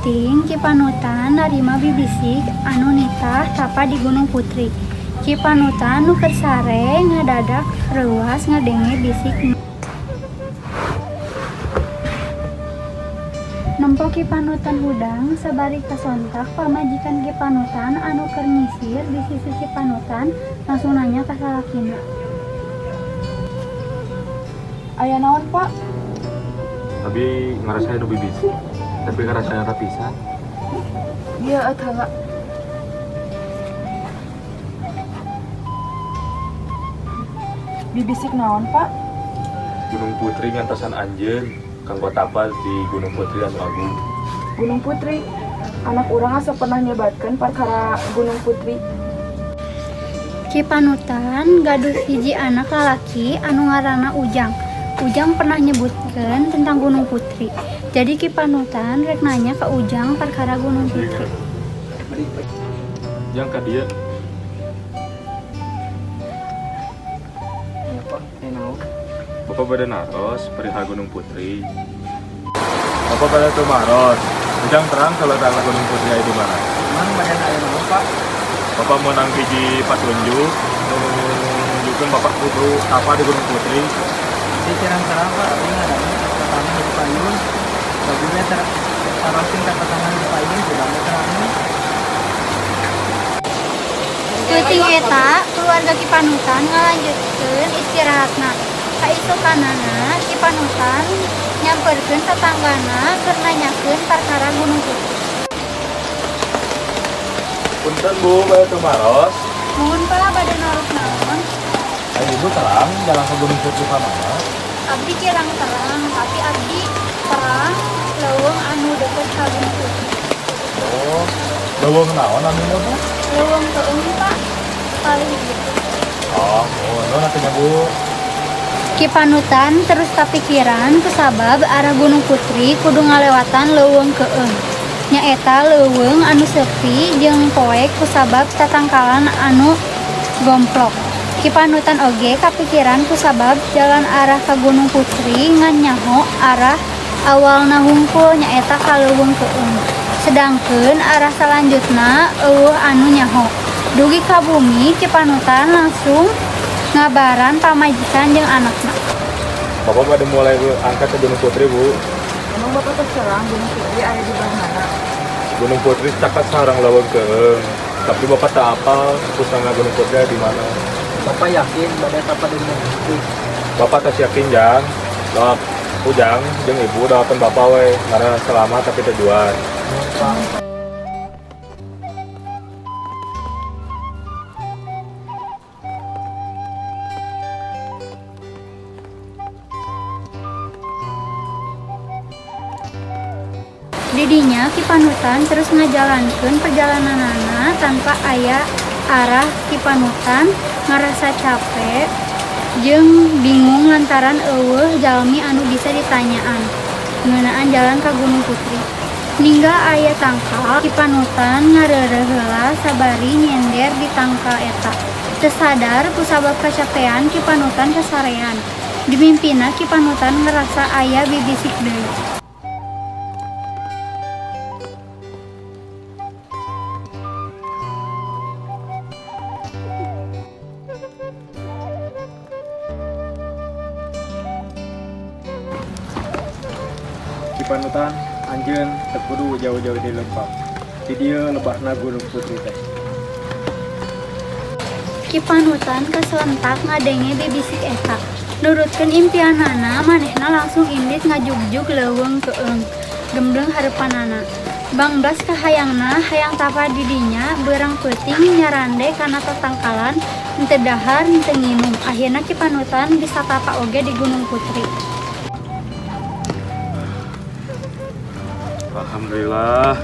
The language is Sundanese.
peuting Ki Panutan narima bibisik anu nitah tapa di Gunung Putri. Ki Panutan nu keur sare ngadadak reuwas ngadenge bisik. Nempo Ki Panutan hudang sabari kasontak pamajikan Ki Panutan anu keur nyisir di sisi Ki Panutan langsung nanya ka salakina. Aya naon, Pak? Abi ngarasa nu bibisik, tapi ngarasa nyata pisan. Iya, eta heula. Bibisik naon, Pak? Gunung Putri ngantosan anjeun kanggo tapa di Gunung Putri anu agung. Gunung Putri. Anak urang asa pernah nyebatkeun perkara Gunung Putri. Ki Panutan gaduh hiji anak lalaki anu ngaranna Ujang. Ujang pernah nyebutkeun tentang Gunung Putri. Jadi Ki Panutan rek nanya ke Ujang perkara Gunung Putri. Jang ka dieu. Iya, Pak, aya naon? Bapak bade naros perihal Gunung Putri. Bapak bade tumaros. Ujang terang kalau tanah Gunung Putri aya di mana? Emang badan aya naon, Pak? Bapak meunang hiji patunjuk nu nunjukkeun Bapak kudu tapa di Gunung Putri. Di terang-terang, Pak, abdi ngadangu ka di payun. Abdi we taroskeun ka tetangga di payun sudah terang. Peuting eta keluarga Ki Panutan ngalanjutkeun istirahatna. Kaisukanana Ki Panutan nyamperkeun tatanggana keur nanyakeun perkara Gunung Putri. Punten, Bu, bade tumaros. Muhun, Pak, bade naros naon? Ayo, Ibu terang jalan ke Gunung Putri ka mana? Abdi kirang terang, tapi abdi terang leuweung anu deket ka Gunung Putri. Oh, leuweung naon namina, Bu? Leuweung Keung, Pak. Paling gitu. Oh, nuhun atuh nya, Bu. Ki Panutan terus kapikiran kusabab arah Gunung Putri kudu ngalewatan Leuweung Keung. Nyaeta leuweung anu sepi jeung poek kusabab tatangkalan anu gomplok. Ki Panutan oge kapikiran kusabab jalan arah ka Gunung Putri ngan nyaho arah awalna hungkul, nyaeta ka Leuweung Keung. Sedangkeun arah salanjutna euweuh anu nyaho. Dugi ka bumi, Ki Panutan langsung ngabaran pamajikan jeung anakna. Bapak bade mulai angkat ke Gunung Putri, Bu. Emang Bapak tos terang Gunung Putri aya di belah mana? Gunung Putri caket sareng Leuweung Keung. Tapi Bapak teu apal pusana Gunung Putri aya di mana. Bapak yakin bade tapa di Gunung Putri? Bapak tos yakin, Jang. Doa Ujang jeung Ibu doakeun Bapak we karena selamat tapi tujuan. Pak. Didinya Ki Panutan terus ngajalankeun perjalananana tanpa aya arah. Ki Panutan ngarasa capek jeung bingung lantaran euweuh jalmi anu bisa ditanyaan ngeunaan jalan ka Gunung Putri. Ninggal aya tangkal, Ki Panutan ngareureuh heula sabari nyender di tangkal eta. Teu sadar kusabab kacapean, Ki Panutan kasarean. Di mimpina Ki Panutan ngarasa aya bibisik deui. Ki Panutan, anjeun teu kudu jauh-jauh di lembang. Di dieu lebahna Gunung Putri teh. Ki Panutan kaselentak ngadenge bibisik eta. Nurutkeun impianana, manehna langsung indit ngajugjug Leuweung Keung gembleng hareupanana. Bangblas kahayangna hayang tapa di dinya, beurang peuting nyarande kana tatangkalan, henteu dahar henteu nginum. Akhirna Ki Panutan bisa tapa oge di Gunung Putri. Alhamdulillah.